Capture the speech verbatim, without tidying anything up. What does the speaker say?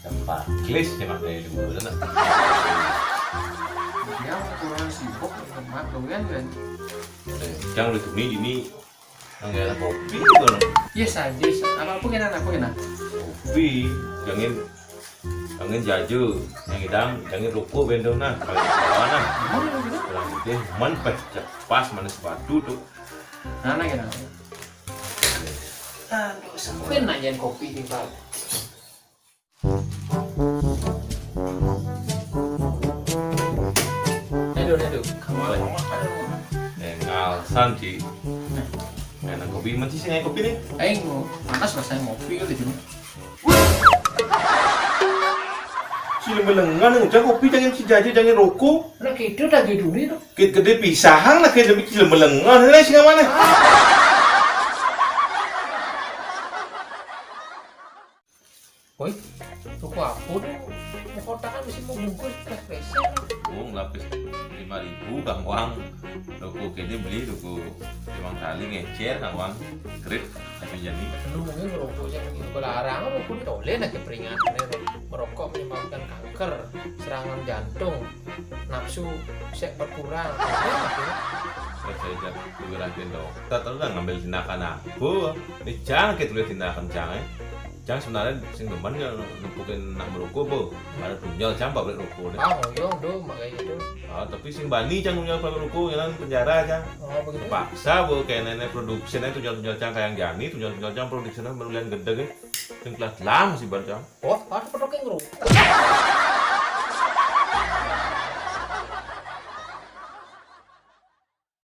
Cepat, klis cepat dari dulu sana. Dia kurang sibuk, lemak doyan kan. Cang udah gini gini nggak ada kopi tuh. Yes aja, apa apa kena apa kena. Kopi, jangan jangan jaju, yang hidang, jangan rokok bendo nah. Kalau kawan nah, kurang gede, man peh pas mana sepatu tuh. Nah, nah kena. Aduh, sampai nanyain kopi nih pak. Aduh, aduh, kamu Engal santi. Enak kopi, mesti sih kopi nih. Aing mau panas rasanya ngopi gitu. Sila melengan, udah kopi jangan si jaja, jangan rokok. Nah, gitu dah gitu nih tuh. Gede pisahang lah kayak demi sila melengan, ini sih mana? Woi, toko apa tuh? Mau kotakan mesti mau bungkus teh pesek. Uang lapis lima ribu kang uang. Rokok gede beli rokok lima kali ngecer kang uang. Kredit tapi jadi. Lu mungkin ngerokok yang gitu larang, rokok toleh lagi peringat. Merokok menyebabkan kanker, serangan jantung, nafsu seks berkurang. Saya jadi tuh lagi dokter terus ngambil tindakan aku. Ini jangan kita lihat tindakan jangan. Cang sebenarnya sing demen ya nempukin nak merokok bo. Ada tunjal cang pabrik rokok deh. Ah, ngoyong do makanya itu. Ah, tapi sing bani cang tunjal pabrik rokok, jalan penjara cang. Oh, begitu. Paksa bo kayak nenek produksinya tunjal tunjal cang kayak jani, tunjal tunjal cang produksinya merulian gede deh. Yang kelas lam sih bar cang. Oh, ada pedok yang ngerokok.